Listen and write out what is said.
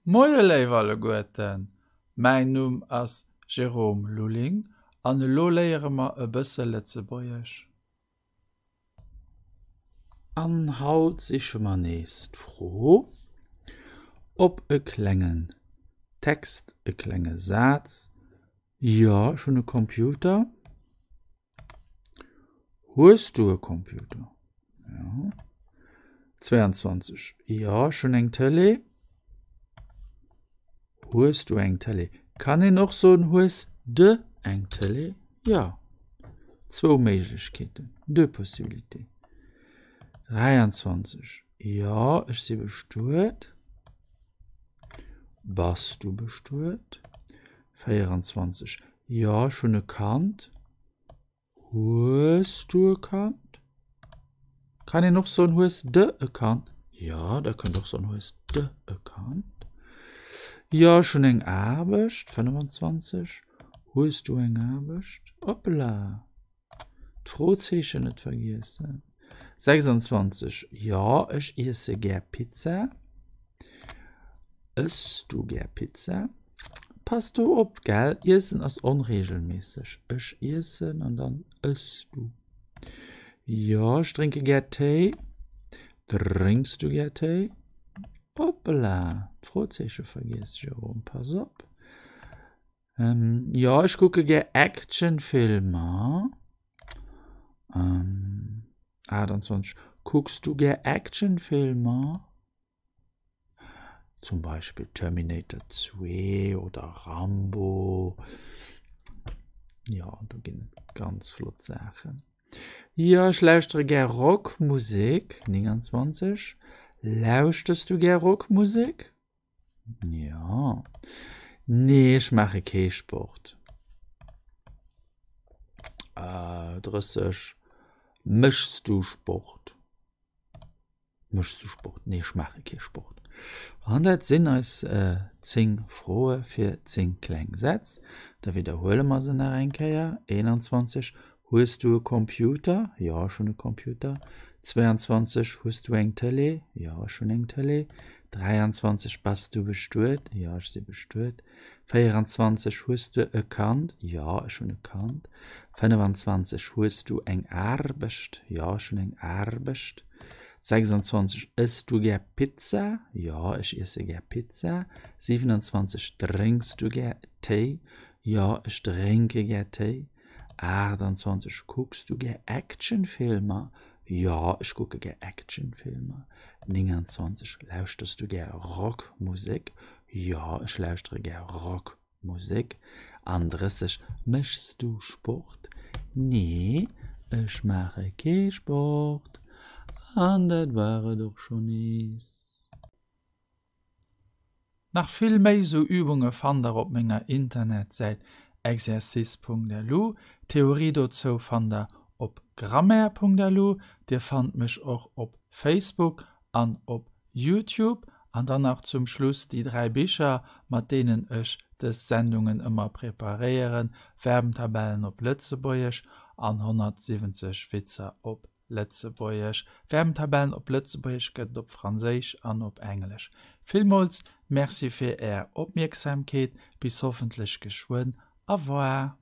Moie léif alleguerten, mäin Numm ass Jérôme Lulling an elo léiere mer e bësse Lëtzebuergesch. An haut siche mer nees d'Fro op e klengen Text, e klenge Saz. Jo, ech hunn e Computer. Hues du e Computer? Ja. 22. Jo, ech hunn eng Tëlee. Hues du eng Tëlee? Kann een och soen, hues de eng Tëlee? Jo. Zwou Méiglechkeeten, deux possibilités. 23. Jo, ech si bestuet. Bass du bestuet? 24. Jo, ech hunn e Kand. Hues du e Kand? Kann een och soen, hues de e Kand? Jo, der kënnt och soen, hues de e Kand? Jo, ech hunn eng Aarbecht. 25. Hues du eng Aarbecht? Hoppla! D'Frozeechen net vergiessen. 26. Jo, ech iesse gär Pizza. Ëss du gär Pizza? Pass do op, gell? Iessen ass onreegelméisseg. Ech iessen an dann ëss du. Jo, ech drénke gär Téi. Drénks du gär Téi? Hoppla, d'Frozeeche vergiess, Jérôme, pass op. Jo, ech kucke gär Actionfilmer. 28, Kucks du gär Actionfilmer? Zum Beispill Terminator 2 oder Rambo. Jo, do ginn et ganz flott Saachen. Jo, ech lauschtere gär Rockmusek. 29, Lauschters du gär Rockmusek? Jo. Nee, ech maache kee Sport. 30, Méchs du Sport? Méchs du Sport? Nee, ech maache kee Sport. An dat sinn eis 10 Froe fir 10 kleng Sätz. Da widderhuele mer se nach eng Kéier. 21, Hues du e Computer? Jo, ech hunn e Computer. 22, Hues du eng Tëlee? Jo, ech hunn eng Tëlee. 23, Bass du bestuet? Jo, ech si bestuet. 24, Hues du e Kand? Jo, ech hunn e Kand. 25, Hues du eng Aarbecht? Jo, ech hunn eng Aarbecht. 26, Ëss du gär Pizza? Jo, ech iesse gär Pizza. 27, Drénks du gär Téi? Jo, ech drénke gär Téi. 28, Kucks du gär Actionfilmer? Jo, ech kucke gär Actionfilmer. 29, Lauschters du gär Rockmusek? Jo, ech lauschtere gär Rockmusek. An 30, Méchs du Sport? Nee, ech maache kee Sport. An dat war et och schonn nees. Nach vill méi sou Übunge fannt der op menger Internetsäit exercice.lu. D'Theorie dozou fannt der op grammaire.lu. Dir fannt mech och op Facebook an op Youtube. An dann nach zum Schluss déi 3 Bicher, mat deenen ech dës Sendungen ëmmer preparéieren, Verbentabellen op Lëtzebuergesch an 170 Witzer op Lëtzebuergesch. Verbentabellen op Lëtzebuergesch gëtt et op Franséisch an op Englesch. Villmools Merci fir Är Opmierksamkeet. Bis hoffentlech geschwënn. Au revoir.